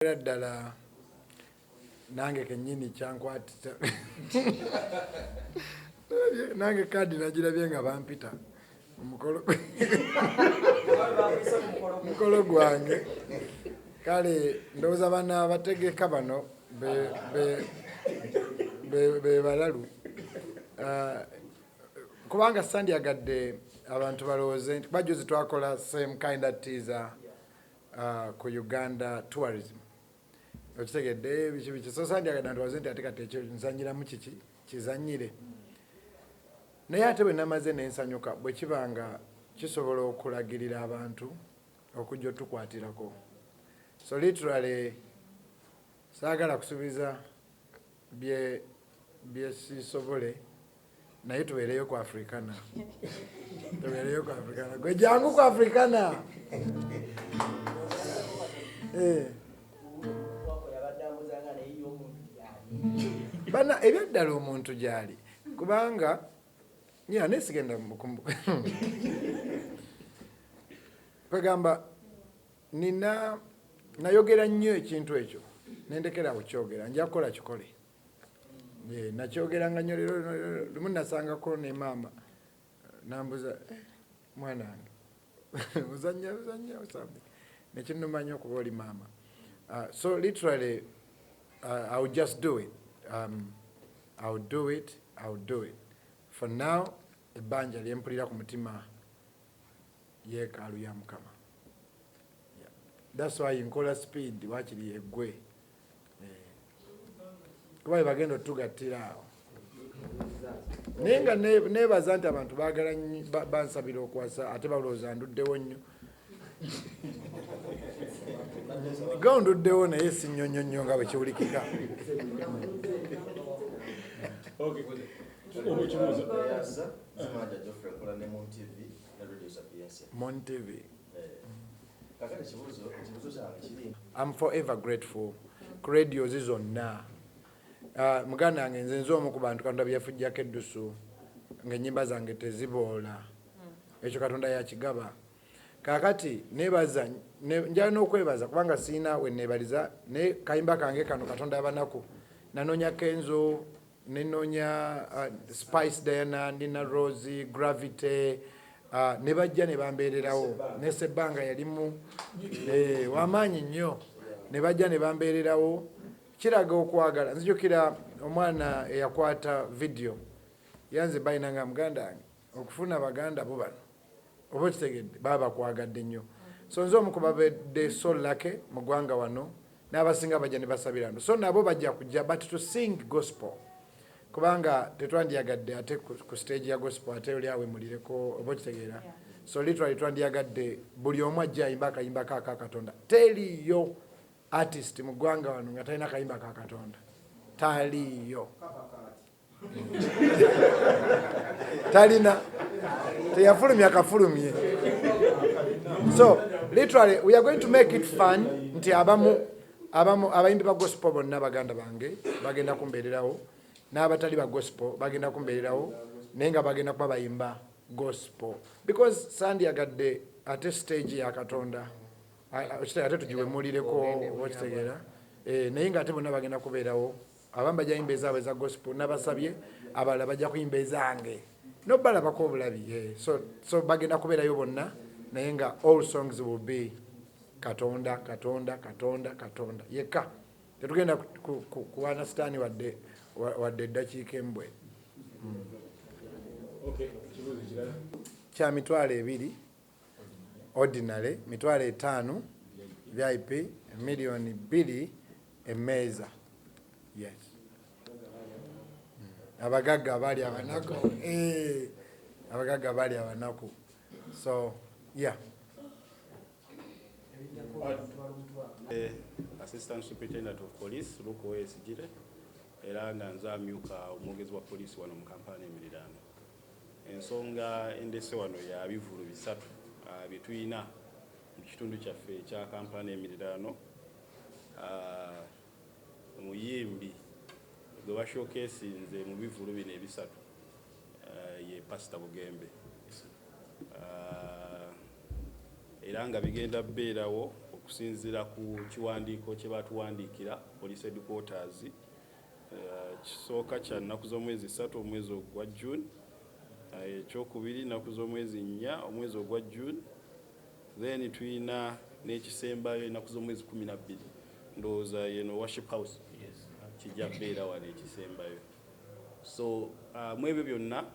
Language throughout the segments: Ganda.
Era ddala nange kennyini kyankwatisa, nange kaadi nagirabye nga bampita mukolo gwange. Kale ndowooza bano abategeka bano be balalu, kubanga sandyagadde abantu balowooze nti bajuzi twakola same kind of teaser ku Uganda Tourism, okitegedde, biki biki. So sandyagadde abantu balowooze nti ate kati ekyo nzanyiramu kiki kizanyire. Naye ate bwe namaze nensanyuka bwe kiba nga kisobola okulagirira abantu okujja otukwatirako. So literally saagala kusuubiza bye byesisobole, naye tubeereyo ku Africana, tubeereyo ku Africana. Gwe jangu ku Africana. Bana ebyaddala omuntu gyali, kubanga ya naye sigenda kwegamba nina nayogera nnyo ekintu ekyo nendekera kukyogera, nja kukola kikole. Nakyogeranga nnyo. Leero lumu nasangako ne maama nambuza, "Mwana wange, ozanya ozanya osambe?" Nekinnuma nnyo okuba oli maama. So literally I will just do it. I will do it, I will do it. For now ebbanja lyempulira ku mutima yeekaalu ya Mukama. Yeah. That's why nkola speed wakiri eggwe, kuba bwe bagenda otugattira awo. Naye nga neebaza nti abantu baagala bansabira okwasa, ate balowooza nduddewo nnyo. Ga nduddewo, naye si nnyo nnyo nnyo nga bwe kiwulikika. Okay. Oba ekibuuzo. Zimanja Geoffrey, nkola ne Moon TV ne Radio Sapientia. Mon TV. Kakati ekibuuzo kyange kiri I'm forever grateful ku radios zonna. Muganda wange, nze nze omu ku bantu Katonda bye yafujjako eddusu ng'ennyimba zange teziboola. Ekyo Katonda yakigaba. Kaakati nebaza njala n'okwebaza kubanga siina we neebaliza, naye kayimba kange kano Katonda Abanaku nanoonya Kenzo, nenoonya Spice Diana, Nina Rose, Gravity, ne bajja ne bambeererawo, ne Sebbanga yalimu, wamaanyi nnyo, ne bajja ne bambeererawo. Kiraga okwagala. Nzijukira omwana eyakwata video yanze balina nga muganda wange okufuna baganda bo bano, oba okitegedde, baba bakwagadde nnyo. So nze omu ku babedde so lucky mu ggwanga wano, n'abasinga bajja ne basabira no, so nabo bajja kujja, but to sing gospel, kubanga tetwandiyagadde ate ku stage ya gospel ate oli awemulireko, oba okitegeera. So literally twandiyagadde buli omu ajja ayimba akayimba ka Katonda. Teriyo artist mu ggwanga wano nga talina kayimba ka Katonda, taliyo, talina, teyafulumya kafulumye. So literally we are going to make it fun nti abamu abayimbi ba gospel bonna baganda bange bagenda kumbeererawo, n'abatali ba gospel bagenda kumbeererawo, naye nga bagenda kuba bayimba gospel, because sandyagadde ate stage ya Katonda ate tugiwemulireko, oba okitegeera. Naye nga ate bonna bagenda kubeerawo. Abamu bajja yimba ezaabwe eza gospel, nabasabye, abalala bajja kuyimba ezange nobalabako obulabi. So bagenda kubeerayo bonna, naye nga all songs will be Katonda, Katonda, Katonda, Katonda yekka. Tetugenda kuwaana sitaani wadde eddakiika embwe. Okay, ekibuuzo kirala. Kya 20,000 ordinary, 50,000 VIP, 2 million emmeeza. Yes. Abagagga bali abanaku. Abagagga bali abanaku. So yeah. Assistant Superintendent of Police Luke Owoyesigyire, era nga nze amyuka omwogezi wa poliisi wano mu Kampala n'emiriraano. Ensonga endese wano ya bivulu bisatu bye tulina mu kitundu kyaffe ekya Kampala n'emiriraano. Omuyimbi gwe bashowcasinze mu bivulu bino ebisatu ye Pasita Bugembe, era nga bigenda beerawo. Okusinziira ku kiwandiiko kye batuwandiikira police headquarters, kisooka kya nnaku z'omwezi 3 omwezi ogwa June, ekyokubiri nnaku z'omwezi 4 omwezi ogwa June, then tuyina n'ekisembayo ennaku z'omwezi 12. Ndowooza yeno Worship House kijja kubeera wano ekisembayo. So mu ebyo byonna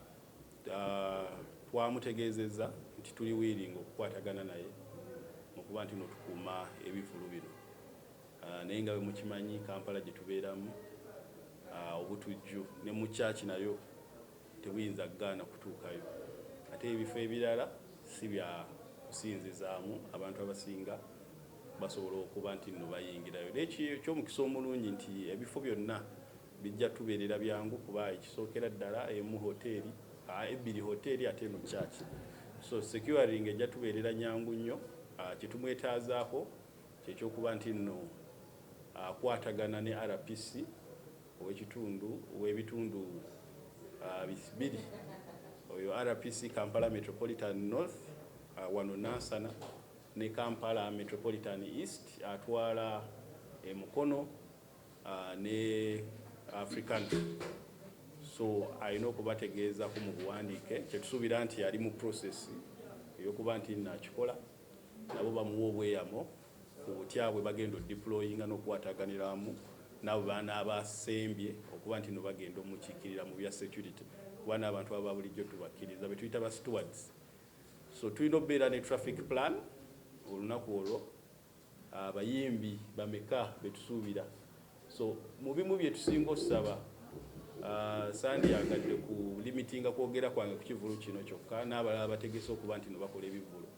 twamutegeezezza nti tuli willing okukwatagana naye mu kuba nti no tukuuma ebivulu bino. Naye nga bwe mukimanyi, Kampala gye tubeeramu, obutujju ne mu kyaki nayo tebuyinza kugaana kutuukayo, ate ebifo ebirala si bya kusinzizaamu, abantu abasinga basobola okuba nti nno bayingirayo. Naye ekyomukisa omulungi nti ebifo byonna bijja tubeerera byangu, kuba ekisookera ddala emu hoteeri, ebbiri hoteeri, ate eno church, so securing ejja tubeerera nyangu nnyo. Kyetumwetaazaako kyekyokuba nti nno akwatagana ne RPC ow'ekitundu, ow'ebitundu bibiri, oyo RPC Kampala Metropolitan North, wano Nansana, ne Kampala Metropolitan East, atwala Emukono ne African. So alina okubategeezako mu buwandiike. Kyetusuubira nti ali mu process ey'okuba nti nakikola, nabo bamuwa obweyamo ku butya bwe bagenda odeployinga n'okukwataganiramu nabo banaabasembye okuba nti no bagenda omukiikirira mu bya security, kuba n'abantu aba bulijjo tubakkiriza be tuyita ba stewards. So tulina okubeera ne traffic plan olunaku olwo, abayimbi bameka betusuubira. So mu bimu bye tusinga osaba, sandyagadde ku limitinga kwogera kwange ku kivulu kino kyokka, n'abalala bategese okuba nti no bakola ebivulu,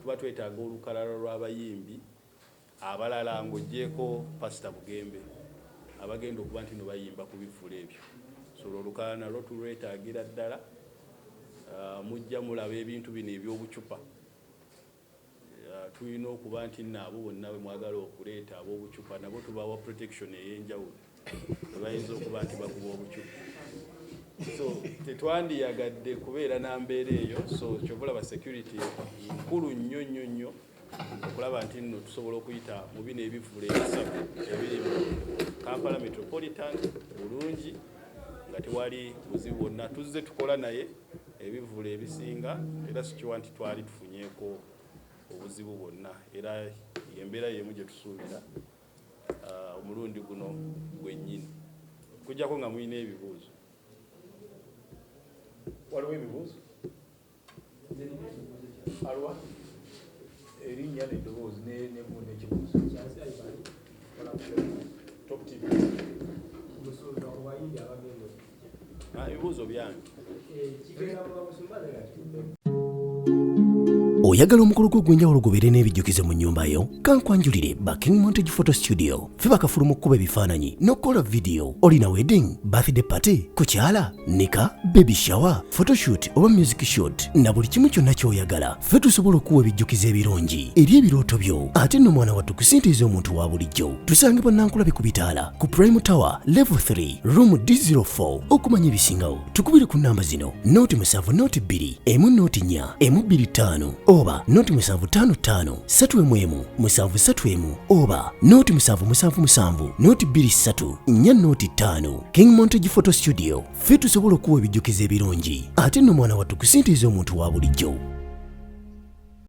tuba twetaaga olukalala lw'abayimbi abalala ng'ogyeko Pasita Bugembe abagenda okuba nti no bayimba ku bivulu ebyo. So olwo olukalala nalwo tulwetaagira ddala. Mujja mulaba ebintu bino ebyobucupa, tulina okuba nti nno abo bonna bwe mwagala okuleeta ab'obucupa nabo tubawa protection ey'enjawulo ebayinza okuba nti bakuba obucupa. So tetwandiyagadde kubeera na mbeera eyo. So kyova olaba security nkulu nnyo nnyo nnyo, okulaba nti nno tusobola okuyita mu bino ebivvulu ebisatu ebiri mu Kampala Metropolitan bulungi nga tewali buzibu bwonna. Tuzze tukola naye ebivvulu ebisinga, era sikiwa nti twali tufunyeeko obuzibu bwonna, era embeera yemu gye tusuubira omulundi guno gwennyini, kujjako nga mulina ebibuuzo. Waliwo ebibuuzo? Alwa erinnya n'eddoboozi n'ekibuuzo. Top TV. Musumba, obayimbi abagenda okujja. Ebibuuzo byange. Kigenda muba musumba naye. Oyagala omukolo gwo ogw'enjawulo gubeere n'ebijjukizo mu nnyumba yo? Kankwanjulire ba King Montage Photo Studio. Ffe bakafulu mu kkuba ebifaananyi n'okukola vidiyo. Olina wedding, birthday party, kukyala, nika, baby shower, photoshoot oba music shoot, na buli kimu kyonna ky'oyagala, ffe tusobola okuwa ebijjukizo ebirungi eri ebirooto byo. Ate nno mwana wattu, kusintiiza omuntu wa bulijjo. Tusangibwa Nankulabi ku bitaala ku Prime Tower level 3 room D04. Okumanya ebisingawo tukubire ku namba zino: 0 7 0 2 1 0 4 1 2 5 oba 0 7 5 5 3 1 1 7 3 1 oba 0 7 7 7 0 2 3 4 0 5. King Montage Photo Studio, ffe tusobola okuwa ebijjukizo ebirungi. Ate nno mwana wattu, kusintiiza omuntu wa bulijjo.